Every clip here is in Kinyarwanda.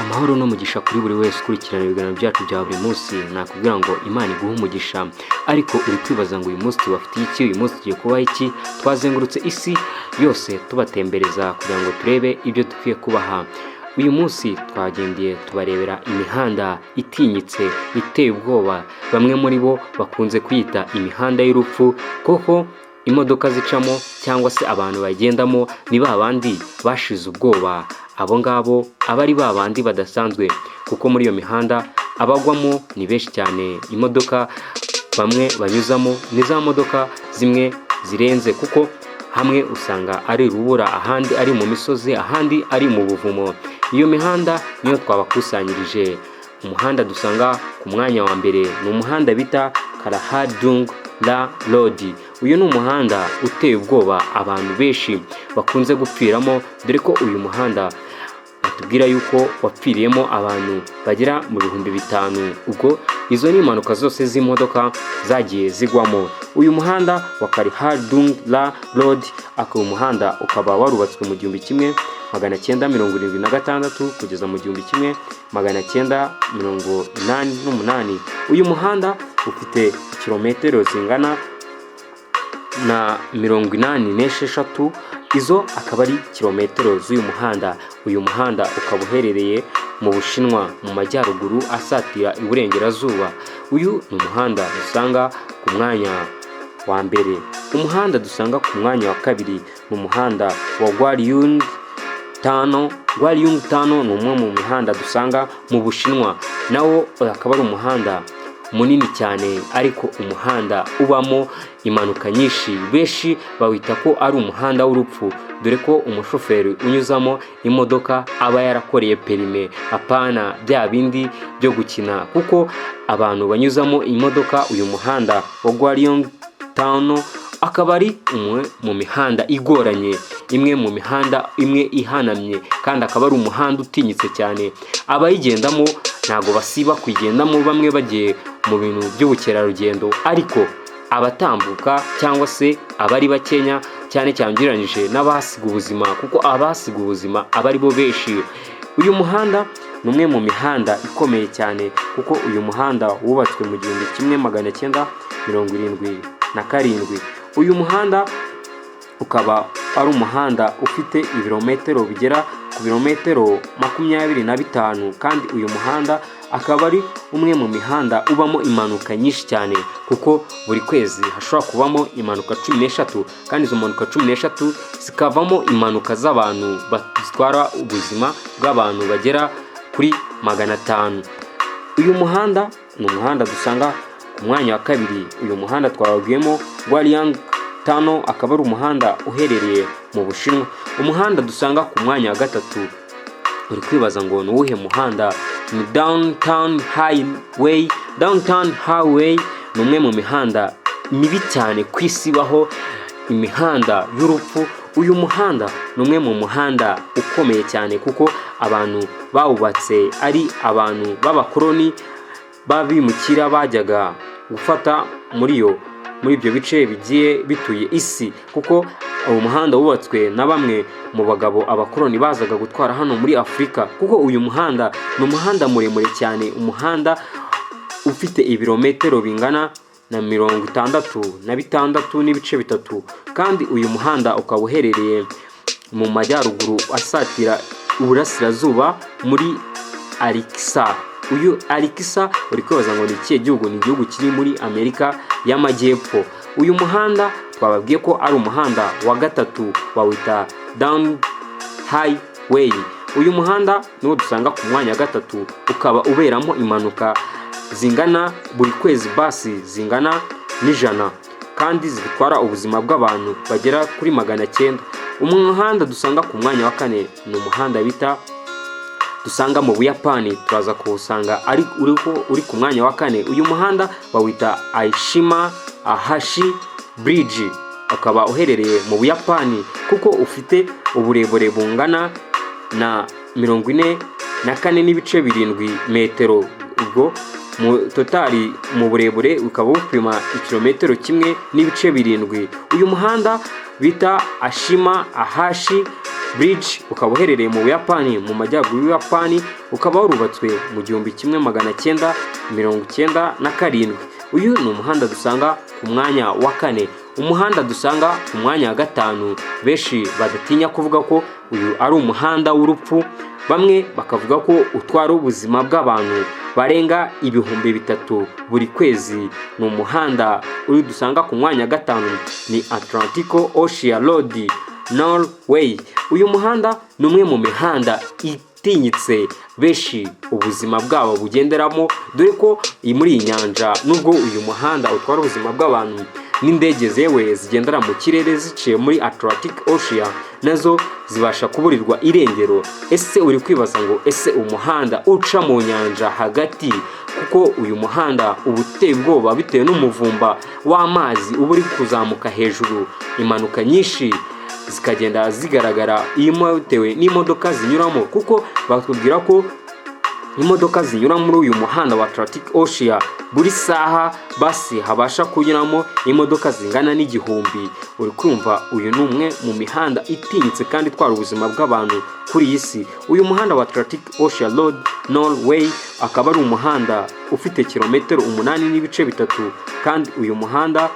Amahoro n'umugisha kuri buri wese ukurikirana ibiganiro byacu bya buri munsi. Nakubwira ngo Imana iguhe umugisha. Ariko uri kwibaza ngo uyu munsi tubafitiye iki? Uyu munsi tugiye kubaha iki? Twazengurutse isi yose tubatembereza kugira ngo turebe ibyo dukwiye kubaha. Uyu munsi twagendeye tubarebera imihanda itinyitse, iteye ubwoba, bamwe muri bo bakunze kwita imihanda y'urupfu, kuko imodoka zicamo cyangwa se abantu bagendamo ni ba bandi bashize ubwoba. Abo ngabo aba ari ba bandi badasanzwe, kuko muri iyo mihanda abagwamo ni benshi cyane. Imodoka bamwe banyuzamo ni za modoka zimwe zirenze, kuko hamwe usanga ari urubura, ahandi ari mu misozi, ahandi ari mu buvumo. Iyo mihanda niyo twabakusanyirije. Umuhanda dusanga ku mwanya wa mbere ni umuhanda bita Khardung La Road. Uyu ni umuhanda uteye ubwoba, abantu benshi bakunze gupfiramo, dore ko uyu muhanda batubwira yuko wapfiriyemo abantu bagera mu 5000. Ubwo izo ni impanuka zose z'imodoka zagiye zigwamo. Uyu muhanda wa Khardung La Road akaba umuhanda ukaba warubatswe mu 1976 kugeza mu 1988. Uyu muhanda ufite kilometero zingana na 86, izo akaba ari kilometero z'uyu muhanda. Uyu muhanda ukaba uherereye mu Bushinwa, mu majyaruguru asatira iburengerazuba. Uyu ni umuhanda dusanga ku mwanya wa mbere. Umuhanda dusanga ku mwanya wa kabiri ni umuhanda wa Guanyang Tunnel. Guanyang Tunnel ni umwe mu mihanda dusanga mu Bushinwa, nawo akaba ari umuhanda munini cyane, ariko umuhanda ubamo impanuka nyinshi. Benshi bawita ko ari umuhanda w'urupfu, dore ko umushoferi unyuzamo imodoka aba yarakoreye perime, apana bya bindi byo gukina, kuko abantu banyuzamo imodoka uyu muhanda wa Guanyang Tunnel akaba ari umwe mu mihanda igoranye, imwe mu mihanda imwe ihanamye, kandi akaba ari umuhanda utinyitse cyane. Abayigendamo ntabwo basiba kuyigendamo, bamwe bagiye mu bintu by'ubukerarugendo, ariko abatambuka cyangwa se abari bakenya cyane cyane ugereranyije n'abahasiga ubuzima, kuko abahasiga ubuzima aba ari bo benshi. Uyu muhanda ni umwe mu mihanda ikomeye cyane, kuko uyu muhanda wubatswe mu 1977. Uyu muhanda ukaba ari umuhanda ufite ibirometero bigera ku birometero 25, kandi uyu muhanda akaba ari umwe mu mihanda ubamo impanuka nyinshi cyane, kuko buri kwezi hashobora kubamo impanuka 13, kandi izo mpanuka 13 zikavamo impanuka z'abantu zitwara ubuzima bw'abantu bagera kuri 500. Uyu muhanda ni umuhanda dusanga ku mwanya wa kabiri. Uyu muhanda twababwiyemo, Guanyang Tunnel, akaba ari umuhanda uherereye mu Bushinwa. Umuhanda dusanga ku mwanya wa gatatu, uri kwibaza ngo ni uwuhe muhanda? Ni Downtown Highway. Downtown Highway ni umwe mu mihanda mibi cyane ku isi ibaho, imihanda y'urupfu. Uyu muhanda ni umwe mu muhanda ukomeye cyane, kuko abantu bawubatse ari abantu b'abakoloni b'abimukira bajyaga gufata muri ibyo bice bigiye bituye isi, kuko uwo muhanda wubatswe na bamwe mu bagabo abakoloni bazaga gutwara hano muri Afurika, kuko uyu muhanda ni umuhanda muremure cyane, umuhanda ufite ibirometero bingana na 66.3, kandi uyu muhanda ukaba uherereye mu majyaruguru asatira uburasirazuba muri Arkansas. Uyu Arkansas, uri kwibaza ngo ni ikihe gihugu? Ni igihugu kiri muri Amerika y'Amajyepfo. Uyu muhanda twababwiye ko ari umuhanda wa gatatu, bawita Down Highway. Uyu muhanda niwo dusanga ku mwanya wa gatatu, ukaba uberamo impanuka zingana buri kwezi basi zingana n'100, kandi zitwara ubuzima bw'abantu bagera kuri 900. Umuhanda dusanga ku mwanya wa kane ni umuhanda bita dusanga mu Buyapani. Turaza kuwusanga ari uriho uri ku mwanya wa kane. Uyu muhanda bawita Eshima Ohashi Bridge, ukaba uherereye mu Buyapani, kuko ufite uburebure bungana na 44.7 metero. Ubwo mu total mu burebure ukaba bupima ikirometero 1.7. Uyu muhanda bita Eshima Ohashi Bridge ukaba uherereye mu Buyapani, mu majyaruguru y'Ubuyapani, ukaba warubatswe mu 1997. Uyu ni umuhanda dusanga ku mwanya wa kane. Umuhanda dusanga ku mwanya wa gatanu, benshi badatinya kuvuga ko uyu ari umuhanda w'urupfu, bamwe bakavuga ko utwara ubuzima bw'abantu barenga 3000 buri kwezi, ni umuhanda uri dusanga ku mwanya wa gatanu, ni Atlantic Ocean Road Norway. Uyu muhanda ni umwe mu mihanda itinyitse benshi ubuzima bwabo bugenderamo, dore ko muri iyi nyanja, nubwo uyu muhanda utwara ubuzima bw'abantu, n'indege zewe zigendera mu kirere ziciye muri Atlantic Ocean nazo zibasha kuburirwa irengero. Ese uri kwibaza ngo ese umuhanda uca mu nyanja hagati, kuko uyu muhanda uba uteye ubwoba bitewe n'umuvumba w'amazi uba uri kuzamuka hejuru, impanuka nyinshi zikagenda zigaragara bitewe n'imodoka zinyuramo, kuko batubwira ko imodoka zinyura muri uyu muhanda wa Atlantic Ocean buri saha basi habasha kunyuramo imodoka zingana n'1000. Uri kumva uyu ni umwe mu mihanda itinyitse kandi itwara ubuzima bw'abantu kuri iyi si. Uyu muhanda wa Atlantic Ocean Road Norway akaba ari umuhanda ufite kilometero 8.3, kandi uyu muhanda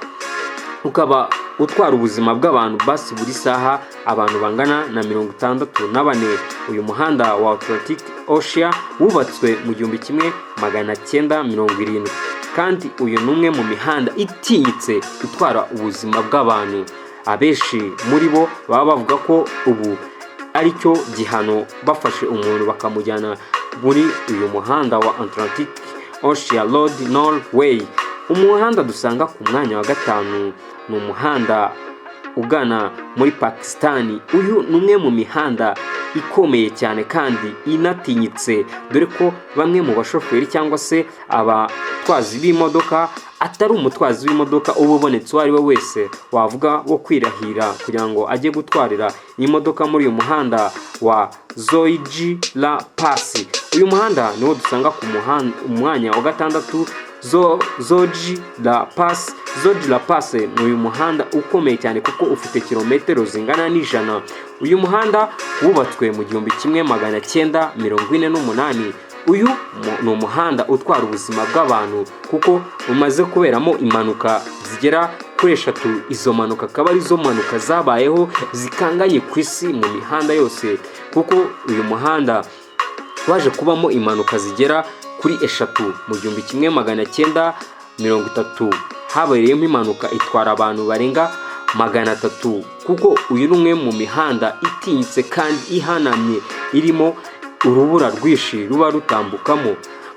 ukaba utwara ubuzima bw'abantu basi buri saha abantu bangana na 64. Uyu muhanda wa Atlantic Ocean wubatswe mu 1970, kandi uyu ni umwe mu mihanda itinyitse itwara ubuzima bw'abantu. Abenshi muri bo baba bavuga ko ubu aricyo gihano, bafashe umuntu bakamujyana muri uyu muhanda wa Atlantic Ocean Road Norway. Umuhanda dusanga ku mwanya wa gatanu ni umuhanda ugana muri Pakisitani. Uyu ni umwe mu mihanda ikomeye cyane kandi inatinyitse, dore ko bamwe mu bashoferi cyangwa se abatwazi b'imodoka, atari umutwazi w'imodoka uba ubonetse uwo ari we wese wavuga wo kwirahira kugira ngo ajye gutwarira imodoka muri uyu muhanda wa Zoji La Pass. Uyu muhanda niwo dusanga ku mwanya wa gatandatu, Zoji La Pass. Zoji La Pass ni uyu muhanda ukomeye cyane kuko ufite kilometero zingana n'100. Uyu muhanda wubatswe mu 1948. Uyu ni umuhanda utwara ubuzima bw'abantu kuko umaze kuberamo impanuka zigera kuri eshatu. Izo mpanuka akaba arizo mpanuka zabayeho zikanganye ku isi mu mihanda yose, kuko uyu muhanda waje kubamo impanuka zigera kuri eshatu. Mu 1930 habereyemo impanuka itwara abantu barenga 300, kuko uyu ni umwe mu mihanda itinyitse kandi ihanamye, irimo urubura rwinshi ruba rutambukamo.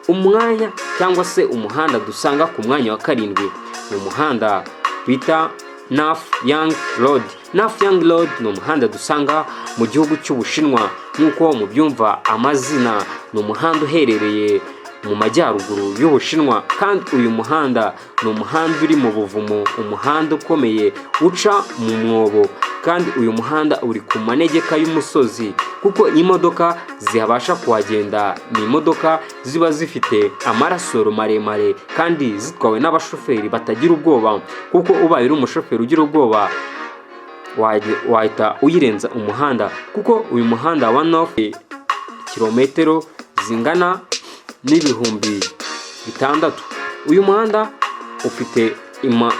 Umwanya cyangwa se umuhanda dusanga ku mwanya wa karindwi ni umuhanda bita North Yang Road. North Yang Road ni umuhanda dusanga mu gihugu cy'Ubushinwa. Nk'uko mubyumva amazina, ni umuhanda uherereye mu majyaruguru y'Ubushinwa, kandi uyu muhanda ni umuhanda uri mu buvumo, umuhanda ukomeye uca mu mwobo, kandi uyu muhanda uri ku manegeka y'umusozi, kuko imodoka zihabasha kuhagenda ni imodoka ziba zifite amarasoro maremare kandi zitwawe n'abashoferi batagira ubwoba, kuko ubaye uri umushoferi ugira ubwoba wahita uyirenza umuhanda, kuko uyu muhanda wa North kilometero zingana n'6000. Uyu muhanda ufite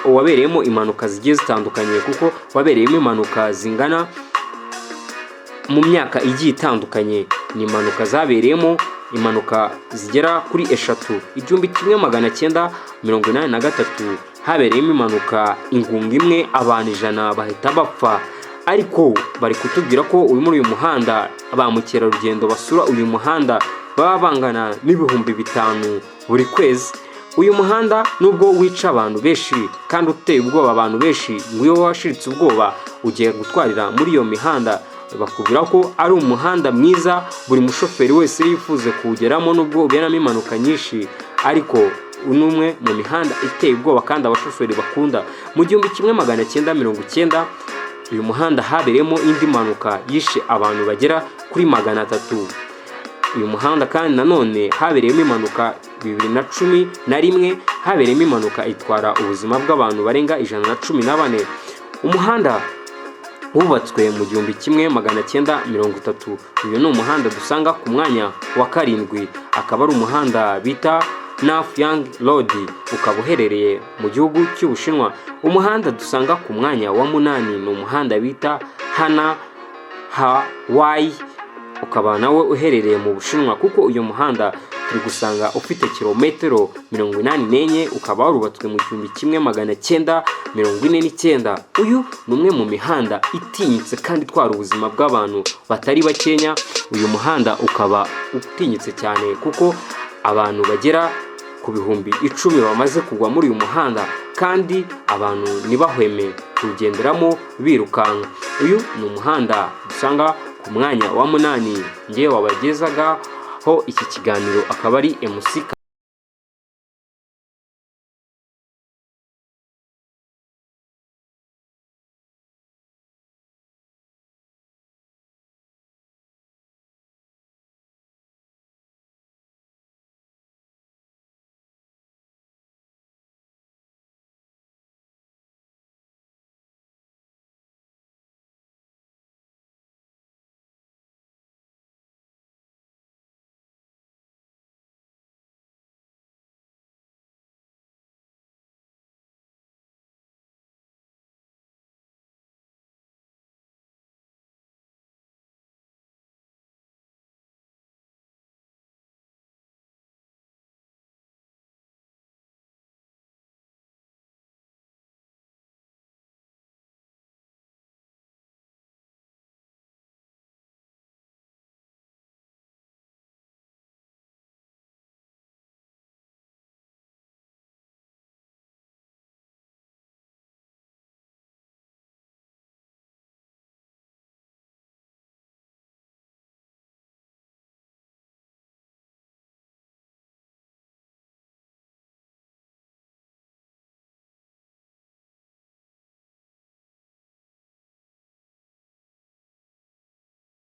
wabereyemo impanuka zigiye zitandukanye, kuko wabereyemo impanuka zingana mu myaka igiye itandukanye. Ni impanuka zabereyemo impanuka zigera kuri eshatu. 1983 habereyemo impanuka, ingunga imwe, abantu 100 bahita bapfa. Ariko bari kutubwira ko uyu muri uyu muhanda ba mukerarugendo basura uyu muhanda baba bangana n'5000 buri kwezi. Uyu muhanda nubwo wica abantu benshi kandi uteye ubwoba abantu benshi, ngo iyo washiritse ubwoba ugiye gutwarira muri iyo mihanda, bakubwira ko ari umuhanda mwiza buri mushoferi wese yifuze kuwugeramo, nubwo uberamo impanuka nyinshi, ariko ni umwe mu mihanda iteye ubwoba kandi abashoferi bakunda. Mu 1990 uyu muhanda habereyemo indi mpanuka yishe abantu bagera kuri 300. Uyu muhanda kandi nanone habereyemo impanuka 2011, habereyemo impanuka itwara ubuzima bw'abantu barenga 114. Umuhanda Wubatswe mu 1930. Uyu ni umuhanda dusanga ku mwanya wa karindwi, akaba ari umuhanda bita Nanyang Road, ukaba uherereye mu gihugu cy'Ubushinwa. Umuhanda dusanga ku mwanya wa munani ni umuhanda bita Hana Hawaii, ukaba nawe uherereye mu Bushinwa, kuko uyu muhanda turi gusanga ufite kilometero 84, ukaba warubatswe mu 1949. Uyu ni umwe mu mihanda itinyitse kandi itwara ubuzima bw'abantu batari bakenya. Uyu muhanda ukaba utinyitse cyane, kuko abantu bagera ku 10,000 bamaze kugwa muri uyu muhanda, kandi abantu ntibahweme kuwugenderamo birukanka. Uyu ni umuhanda dusanga ku mwanya wa munani. Ngewe wabagezagaho iki kiganiro akaba ari MC.